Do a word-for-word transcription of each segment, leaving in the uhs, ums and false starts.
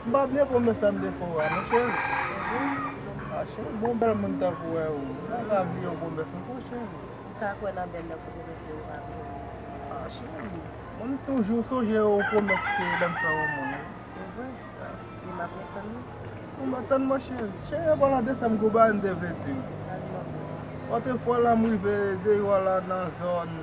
M pa bliye pwomès sa m te fè w a, non, cheri. A, cheri, bon, bèl moun tankou w, ou pa ka bliye yon pwomès ankò, cheri. M ka kwè nan bèl nan fo pwomès li, ou pa bliye. A, cheri, mwen, m toujou sonje yon pwomès ke lè m fè yon moun, wi. Se vre? Wi, m ap ret tann li. Ou m ap tann mwen, cheri. Cheri, an palan de sa, m gon bagay m te vle di w. Gad manman. Otrefwa la, m rive deyò la nan zòn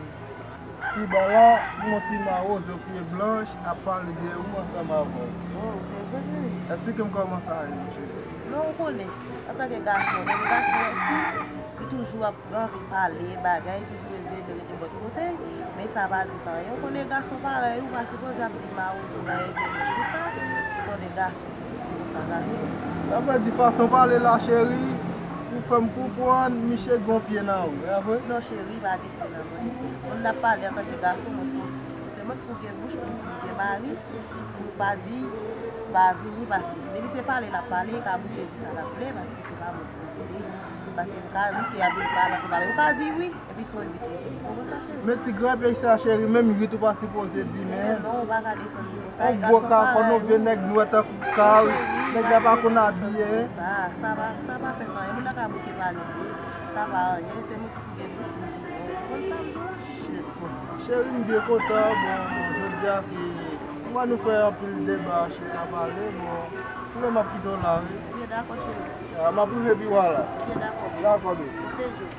Kiba la, m wè yon ti mawozo pye blanch ap pale de ou ansanm avè w. Oh, se vre, cheri? Esplike m kòman sa ye, cheri. Non, ou konnen, antanke gason, depi gason wè fi, li toujou ap anvi pale, bagay, toujou vle rete bò kote, men sa pa di anyen. Ou konnen gason parèy, ou pa sipoze ap di mawozo bagay de bouch pou sa. Ou konnen gason, se konsa gason. Sa vle di fason pale la, cheri, ou fè m konprann misye gon pye nan ou, e vre? Non, cheri, pa gen pye nan mwen. Moun n ap pale antanke gason, mwen se yon fi. Se mwen ki pou gen bouch pou m di l gen mari, pou m pa di, pa vini, paske depi se pale l ap pale, li ka bouke di sa l ap vle, paske se pa mwen ki pou di. Paske m ka bouke ap di pa, paske pa, ou ka di wi, epi se yon wi tou di. Ou konprann sa, cheri? Men ti grenn peyi sa, cheri, menm wi tou pa sipoze di, men. Men non, ou pa ka desann nivo sa. On gwo kal, kòm yon vye nèg nwè tankou kal, nèg la pa konn abiye. Sa, sa pa, sa pa fè anyen. Moun nan ka bouke pale vre. Sa pa anyen, se mwen ki pou gen bouch pou m di non. Ou konprann sa m di w la? Shit, bon. Cheri, m byen kontan, bon, jodi a ki, m wè nou fè anpil deba, chita pale, bon, kounye a m ap kite w la, wi. Byen dakò, cheri. A, m ap rive pi w a la. Byen dakò. Dakò, baby. Pwoteje w.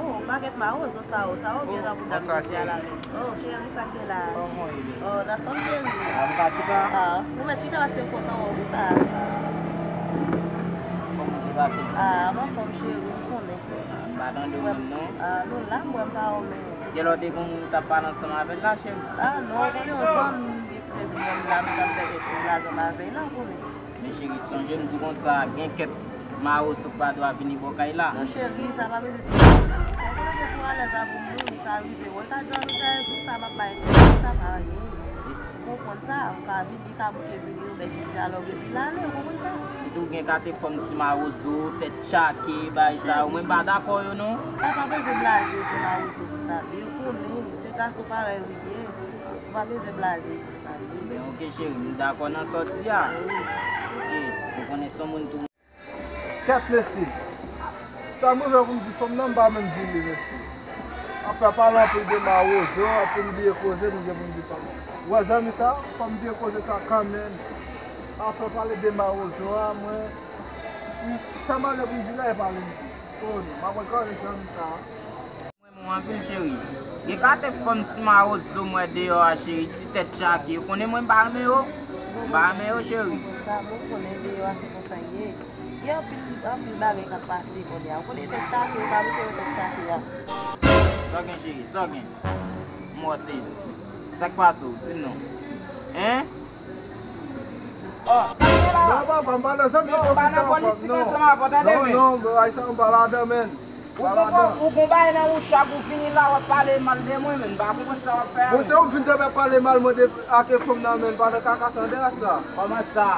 Oh, pakèt mawozo sa yo, sa yo gen nan bouda m jodi a la menm. Oh, cheri, sa k gen la? Kòman w ye? Oh, nan fòm cheri. Ah, m ka chita? Ah, ou mèt chita paske m kontan wè w, wi, pa. Kòman w te pase? Ah, m anfòm cheri, ou konnen. Ah, m pa tande w menm non. Ah, nou la, m wè m pa wè w menm. Gen lè w te gen yon moun ou t ap pale ansanm avè l la, cheri? Ah, non, ou konnen yon zanmi m te vin wè m la, m t ap fè kèk ti blagan avè l la, ou konnen. Men cheri, sonje m di konsa, gen kèk mawozo k pa dwa vini bò kay la. Non, cheri, sa pa bezwen di sa. Ou konnen depi w alèz avè yon moun, ou ka rive wè. Ou ka di, "An, nou fè jou sa, m ap bay tèt sa, pa anyen." Ou konprann sa, ou ka vini, li ka bouke vini, yon bèl ti dyalòg, epi l ale, ou konprann sa? Sitou gen kate fòm ti mawozo, tèt tchake, bay sa yo, mwen m pa dakò yo, non. Sa pa bezwen blaze ti mawozo pou sa, yo konnen, se gason parèy ou ye, ou pa bezwen blaze pou sa, non. Men ok, cheri, m dakò nan sa w di a. Wi. Ok, ou konnen se yon moun tou. Kèt mesye. Sa m rive pou m di fanm nan, m pa menm di li mesye. Ap fè pale anpil de mawozo, ap fin bliye koze, m gen pou m di fanm nan. Ou wè zanmi sa, fò m bliye koze sa kanmenm. Ap fè pale de mawozo a, mwen, m, sa m ale pou m di la, e pale m di. Konnen, m ap wè kòrèk zanmi sa. Mwen renmen w anpil, cheri. Gen kate fanm ti mawozo m wè deyò a, cheri, ti tèt tchake. Ou konnen mwen m pa renmen yo. M pa renmen yo, cheri. Bon, sa, bon, konnen deyò a se konsa l ye. Gen anpil, anpil bagay k ap pase kounye a. Ou konnen tèt tchake, ou pa mete yo tèt tchake a. Sa w gen, cheri? Sa w gen? M wè w sezi. Sa k pase w? Di m non. Hein? Oh, sa k gen la? Non, papa, m pa nan zanmi ipokrit sa ankò, non. Non, non, bro, ay sa m pa ladan, menn. Ou gon, ou gon bagay nan wouch ak ou vini la, w ap pale mal de mwen, menn. M pa konprann sa w ap fè a, menn. Bon, se ou vin te pale mal mwen de, ak fanm nan, menn, pandan kaka sa, de rès la. Kòman sa?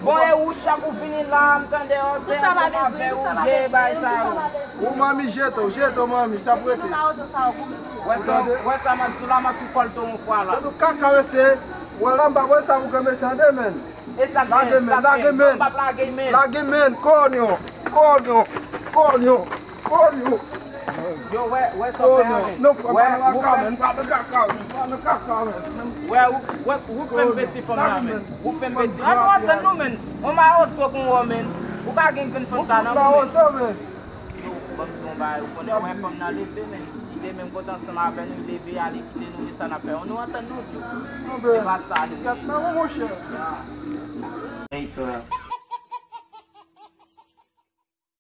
Bon, e wouch ak ou vini la, m tande, oh, se ansanm avè ou ye, bagay sa yo. Ou manmi jete w, jete w, manmi, sa pou rete. Wè sa, wè sa m ap di w la, m ap tou kòl to yon fwa la. Tande kaka, mesye, wè la, m pa wè sa pou gen mesye, tande, menn. Lage men, lage men. Lage men, konyo, konyo, konyo, konyo. Yo, wè, wè sa w fè a, men. Non, frè, pa nan kaka, men, pa nan kaka, men, pa nan kaka, men. Wè, ou, wè, ou fè m peti fanm nan, men. Ou fè m peti. An nou antann nou, men. Ou mawozo kon wè, men. Ou pa gen grenn fanm sa nan ou, men. Yo, ban m di w yon bagay, ou konnen wè fanm nan leve, men. Li te menm kontan ansanm avè nou, li leve, ale kite nou, men sa n ap fè. An nou antann nou, Djo. Se pa sa nou ye. Gad nan, monchè. Hey, frè.